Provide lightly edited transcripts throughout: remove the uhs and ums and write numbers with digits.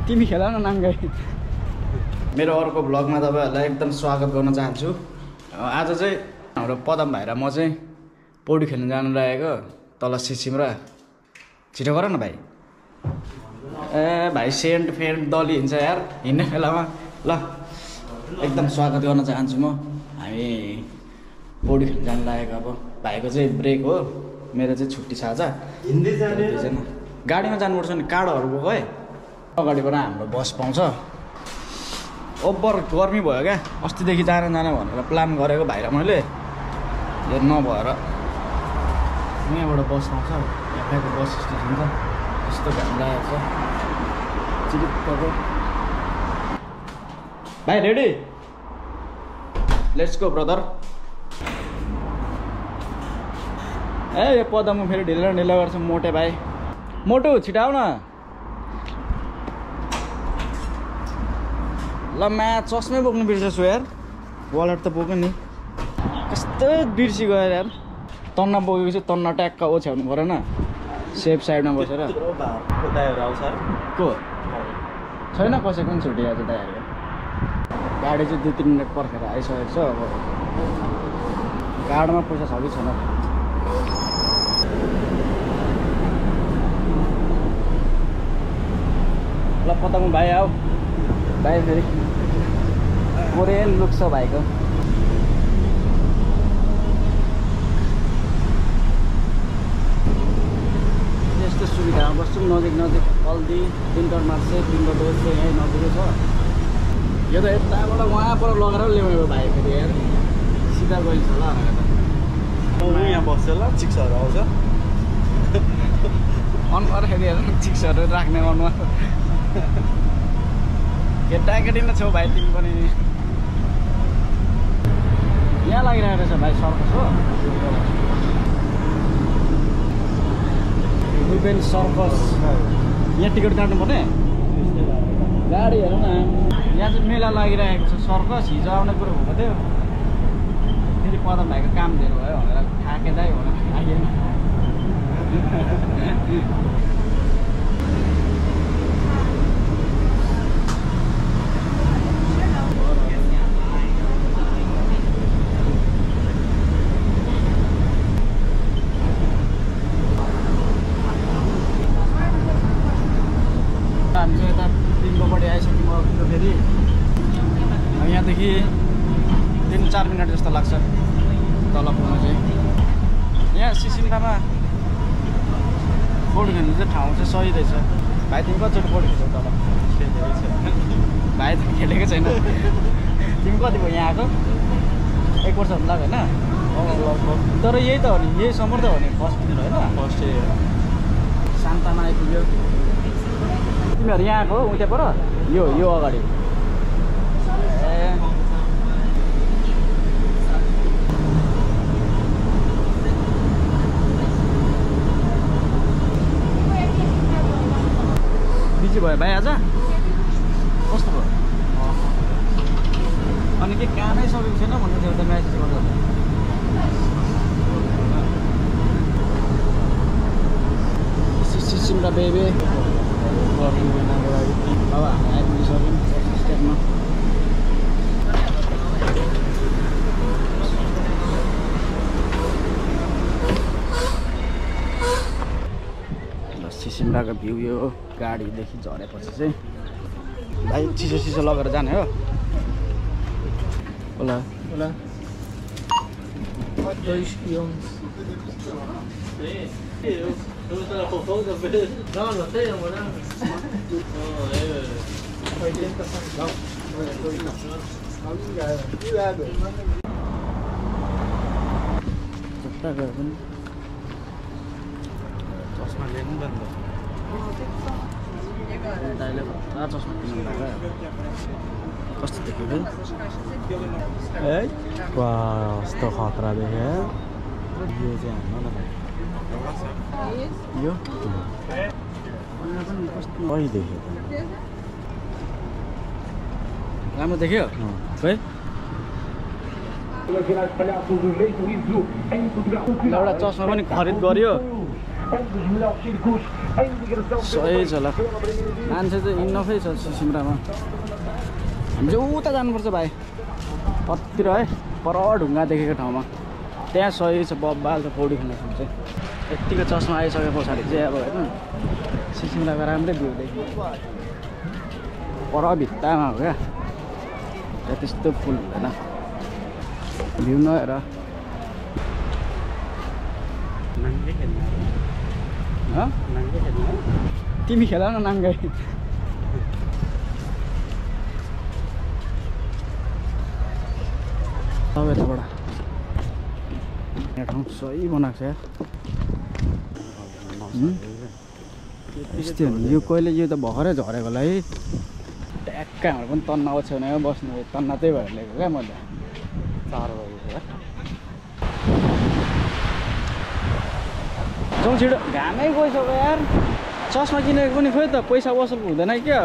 तिमी खेल न नाङ्गाई। मेरो अर्को ब्लगमा तपाईँहरूलाई एकदम स्वागत गर्न चाहन्छु। आज चाहिँ हाम्रो पदम भाइ र म चाहिँ पौडी खेल्न जानु लागेको तल सिसिमरा। छिटो गर न भाइ। ए भाइ सेन्ट फेन्ट दली हिँड्छ यार हिँड्ने बेलामा। ल एकदम स्वागत गर्न चाहन्छु म। हामी पौडी खेल्न जानु लागेको। अब भाइको चाहिँ ब्रेक हो, मेरो चाहिँ छुट्टी छ आज। गाडीमा जानुपर्छ नि, काँडोहरू गएको है। अगाडिबाट हाम्रो बस पाउँछ। ओभर गर्मी भयो क्या, अस्तिदेखि जान भनेर प्लान गरेको भाइ र मैले, यो नभएर यहाँबाट बस पाउँछ। यहाँको बस स्टेसन छ, यस्तो घाम लागेको छ चिरिक्कको। भाइ रेडी? Let's go brother. ए यो पदम फेरि ढिलो ढिलो गर्छ मोटे भाइ। मोटु छिटो आऊ न। ल म्या चस्मै बोक्नु बिर्सेछु यार, वालेट त बोक्यो नि। कस्तो बिर्सी गयो यार। तन्ना बोकेको चाहिँ तन्ना ट्याक्क ओछ्याउनु परेन, सेफ साइडमा बसेर। को छैन कसैको पनि छुट्टी आज दाइहरूको। गाडी चाहिँ 2-3 मिनट पर्खेर आइसकेको छ। अब कार्डमा पैसा छ कि छैन। ल पदम भाइ आऊ। भाइ फेरि कोरियन लुक छ भाइको। यस्तो सुविधामा बस्छौँ, नजिक नजिक हल्दी विन्टर मार्केट विन्टर डोज यहीँ नजिकै छ। यो त यताबाट उहाँबाट लगेर ल्याउनु भाइ फेरि यार, सिधा गइन्छ होला भनेर। यहाँ बस्छ ल, चिक्सहरू आउँछ अनुहार हेरेर चिक्सहरू राख्ने अनुहार। केटाकेटी नै छौ भाइ तिमी पनि। यहाँ लागिरहेको रहेछ भाइ सर्कस हो, रुबेन सर्कस। यहाँ टिकट काट्नुपर्ने। गाडी हेरौँ न, यहाँ चाहिँ मेला लागिरहेको छ सर्कस। हिजो आउने कुरो भएको थियो, फेरि पदम भाइको काम धेरै भयो भनेर थाकेदै भनेर आइएन। हामी चाहिँ यता तिनकोपट्टि आइसक्यौँ। अब फेरि यहाँदेखि 3-4 मिनट जस्तो लाग्छ तल पुग्न चाहिँ। यहाँ सिसिमरामा पौडी खेल्ने चाहिँ ठाउँ चाहिँ सही रहेछ। भाइ तिमी कतिचोटि पौडी खेल्छौ तल? भाइ त खेलेको छैन। तिमी कति भयो यहाँ आएको? 1 वर्ष लाग्यो होइन? तर यही त हो नि, यही समर त हो नि फर्स्ट दिन होइन? फर्स्ट शान्तामा आइपुग्यो। तिमीहरू यहाँ आएको हो उता पर? यो अगाडि। ए बिजी भयो भाइ आज? कस्तो भयो? अनि के कामै सकेको छैन भन्नु थियो त म्यासेज गर्दा। सिसिमरा बेबी गर्नु महिनाको लागि अब हामी आइपुगिसक्यौँ स्टेपमा। सिसिमराको भ्यू यो हो, गाडीदेखि झरेपछि चाहिँ। भाइ चिसो लगेर जाने हो? होला होला। चस्मा लिनु बन्द। चस्मा किन्नु लाग्यो। कस्तो देख्यो है कस्तो खतरा देख्यो। यो चाहिँ हाम्रो यो कहिले देख्यो? राम्रो देख्यो है। एउटा चस्मा पनि खरिद गर्यो। सही छ ल मान्छे चाहिँ इनफै छ सिसिमरामा हामी चाहिँ उता जानुपर्छ भाइ कतिर है पर ढुङ्गा देखेको ठाउँमा त्यहाँ सही छ बब्बाल छ पौडी खेल्न सक्छ यत्तिको चस्मा आइसके पछाडि चाहिँ अब होइन सिसिमराको राम्रै भ्यू देखिन्छ पर भित्तामा हो क्या त्यस्तो फुल हुँदैन भ्यू नहेर तिमी खेल न नाङ्गै अब यताबाट यहाँ ठाउँ सही बनाएको छ यार यस्तै हो नि यो कहिले यो त भर्खरै झरेको होला है ट्याक्क हाम्रो पनि तन्ना ओछ्याउने बस्नु तन्ना त्यही भएर ल्याएको क्या मैले 4 बजे जाउँ छिटो घामै गइसक्यो यार चस्मा किनेको पनि खोइ त पैसा वसुल हुँदैन क्या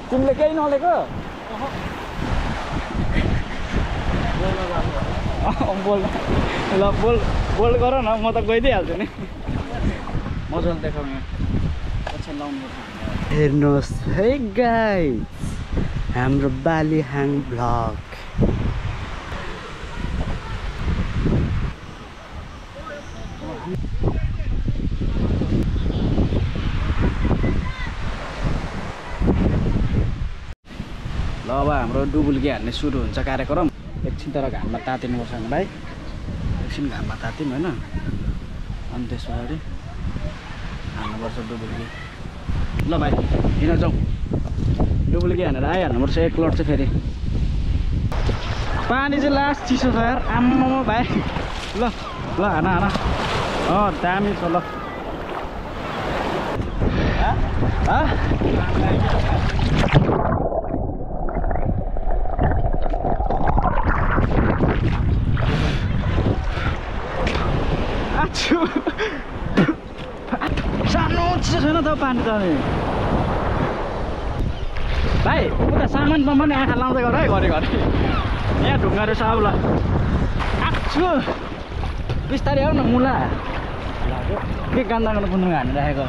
तिमीले केही नलेको बोल ल बोल बोल गर न म त गइदिइहाल्छु नि मजाले देखाउँ यहाँ पछि लाउनु हेर्नुहोस् है गाइस हाम्रो बालीहाङ भ्लग ल अब हाम्रो डुबुल्की हान्ने सुरु हुन्छ कार्यक्रम एकछिन तर घाममा तातिनुपर्छ नि भाइ एकछिन घाममा तातिम होइन अनि त्यस पछाडि हान्नुपर्छ डुबुल्की ल भाइ हिँड जाउँ डुबुल्की हानेर आइहाल्नुपर्छ एक लट चाहिँ फेरि पानी चाहिँ लास्ट चिसो छ यार आम्मामा भाइ ल ल हान हान दामी छ ल सानो चिसो छैन त पानी त भाइ उता सामानमा पनि आँखा लाउँदै गर है घरिघरि यहाँ ढुङ्गा रहेछ अब ल आछु बिस्तारै आऊ न मुला के गान्दा गान्दा बुन्नुमा हानिराखेको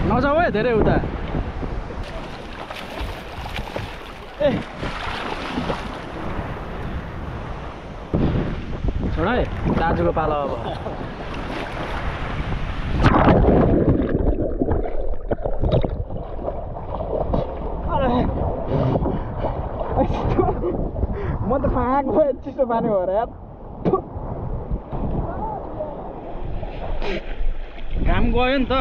नजाऊ है धेरै उता ए छोड है दाजुको पालो अब म त पाक भयो चिसो पानी भएर यार घाम गयो नि त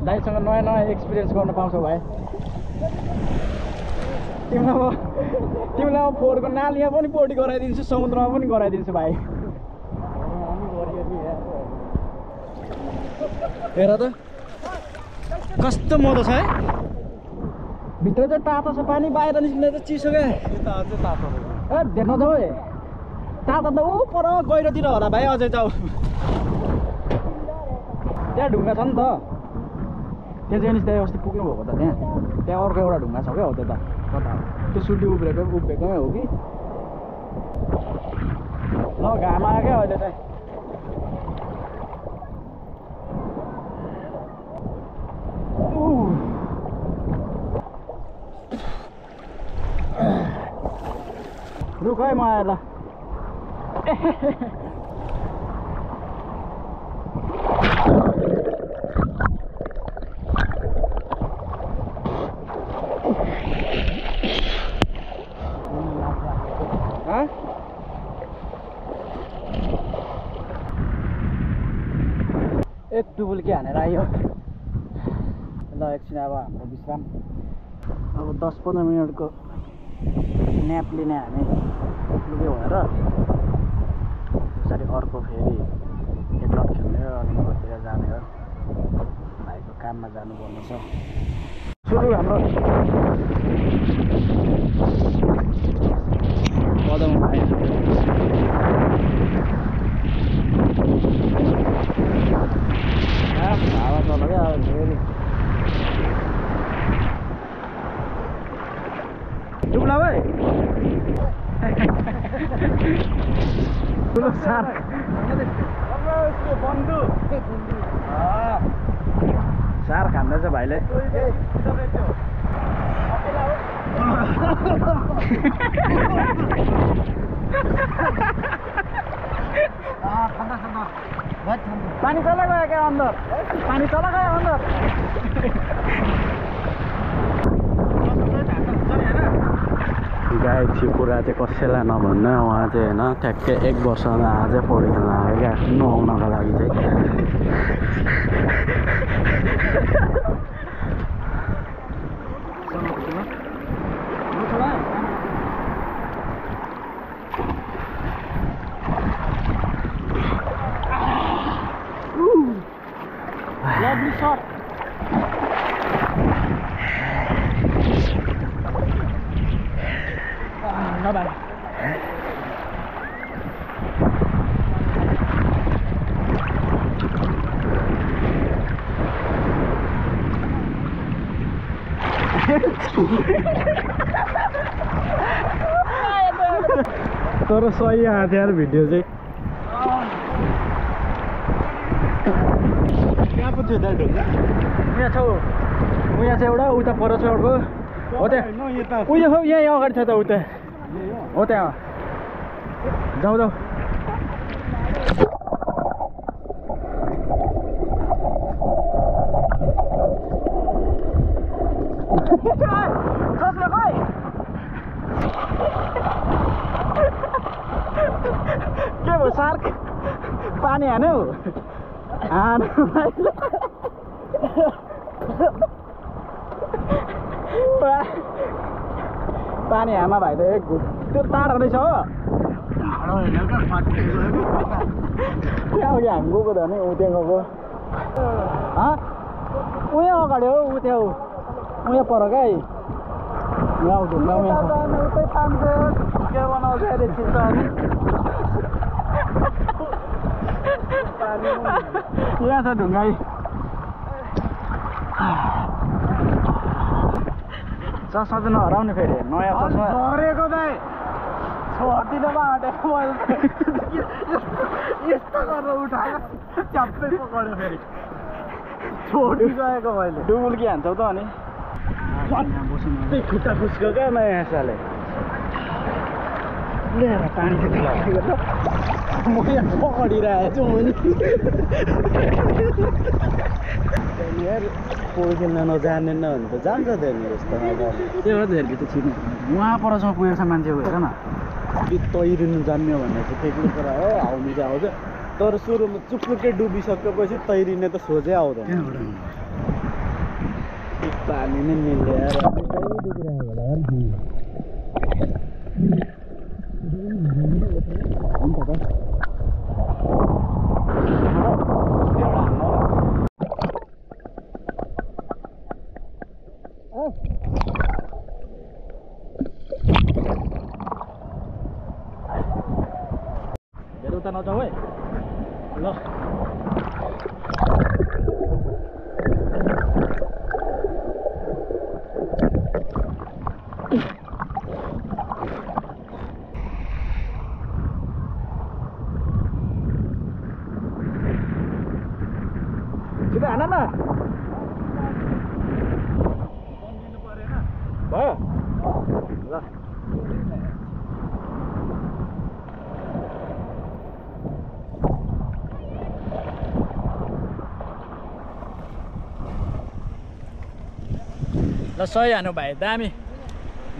दाइसँग नयाँ नयाँ एक्सपिरियन्स गर्न पाउँछौ भाइ तिमीलाई म फोहोरको नालीमा पनि पौडी गराइदिन्छु समुद्रमा पनि गराइदिन्छु भाइ हेर त कस्तो मजा छ है भित्र चाहिँ तातो छ पानी बाहिर निस्किँदा चाहिँ चिसो क्या ए देख्न जाऊ है तातो त ऊ पर गहिरोतिर होला भाइ अझै जाऊ त्यहाँ ढुङ्गा छ नि त त्यहाँ चाहिँ त्यहाँ अस्ति पुग्नु भएको त त्यहाँ अर्को एउटा ढुङ्गा छ क्या हो त्यता कता त्यो सुटी उभिएकै हो कि ल घाम आयो क्या अहिले चाहिँ रुख है म आएर ल एक डुबुल्की हानेर आयो ल एकछिन अब हाम्रो विश्राम अब 10-15 मिनटको न्याप लिने हामी डुबुल्की भएर पछाडि अर्को फेरि एक लट खेल्ने अनि घरतिर जाने हो भाइको काममा जानुपर्ने छ सुरु हाम्रो पदम भाइ हावा चल्यो क्या अब फेरि डुब्ला भाइ ठुलो सार्क सार्क हान्दैछ भाइले पानी चला गयो क्या अंदर पानी चला गयो अंदर गाइस यो कुरा चाहिँ कसैलाई नभन्न उहाँ चाहिँ होइन ठ्याक्कै 1 वर्षमा आजै पौडी खेल्न आयो क्या नुहाउनको लागि चाहिँ Lovely shot. Not bad. तर सही आएको थियो यार भिडियो चाहिँ कहाँ पुग्यो दाइ ढोका यहाँ छ एउटा उता पर छ अर्को हो त्यहाँ उयो हो यहाँ अगाडि छ त उता हो त्यहाँ जाउँ जाउँ के भयो सार्क पानी हान्यो पानी हामा भाइ त एक घुट त्यो टाढो रहेछ हो त्यहाँ अघि हामी गएको त नि ऊ त्यहाँ गएको उयो अगाडि हो ऊ त्यहाँ उयो पर क्या यहाँ ढुङ्गा उयो उतै पान्छ के बनाउँछ अरे चिन्छ यहाँ छ ढुङ्गा चस्मा चाहिँ नहराउने फेरि नयाँ चस्मा झरेको दाइ छोडिदिन आँटेको मैले यस्तो गरेर उठाएर च्याप्पै पक्रियो फेरि छोडिसकेको मैले डुबुल्की हान्छौ त अनि खुट्टा खुस्को क्या नयाँ साले ल्याएर पानी म यहाँ पक्रिरहेको छु मैले पौडी खेल्न नजानेन भने त जान्छ धेरै यस्तो त्यो हो धेरै त छिर्नु उहाँ परसम्म पुगेको छ मान्छे हेर न तैरिनु जान्यो भने चाहिँ ठिकै कुरा हो आउनु चाहिँ आउँछ तर सुरुमा चुप्लुक्कै डुबिसकेपछि तैरिने त सोझै आउँदैन पानी नै मिलेर धेरै उता नजाऊ है ल छिटो हान न भयो ल ल सही हानु भाइ दामी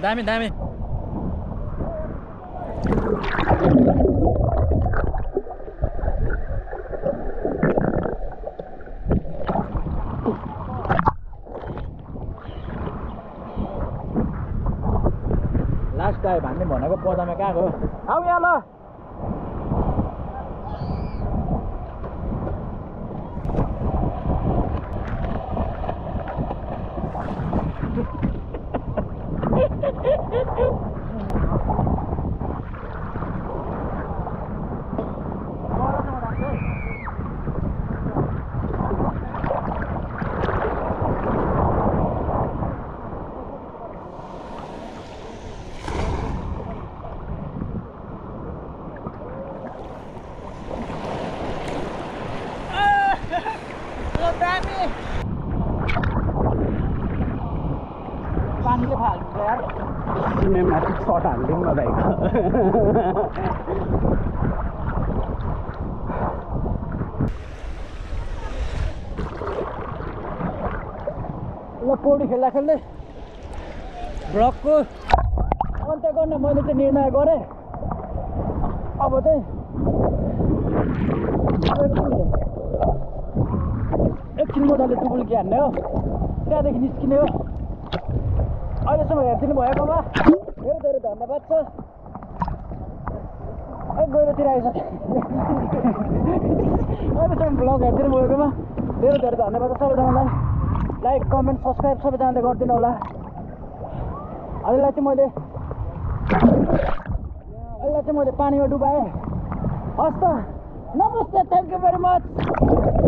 दामी दामी लास्ट टाइम हामीले भनेको पदामा कहाँ गयो आऊ यहाँ ल सर्ट हालिदिउँ न दाइको ल पौडी खेल्दा खेल्दै भ्लगको अन्त्य गर्न मैले चाहिँ निर्णय गरेँ अब चाहिँ एकछिन मजाले डुबुल्की हान्ने हो त्यहाँदेखि निस्किने हो अहिलेसम्म हेरिदिनु भएकोमा धेरै धेरै धन्यवाद छ गहिरोतिर आइसक्यो अहिलेसम्म भ्लग हेरिदिनु भएकोमा धेरै धेरै धन्यवाद छ सबैजनालाई लाइक कमेन्ट सब्सक्राइब सबैजनाले गरिदिनु होला अहिले चाहिँ मैले पानीमा डुबाएँ हस् त नमस्ते थ्याङ्क यू भेरी मच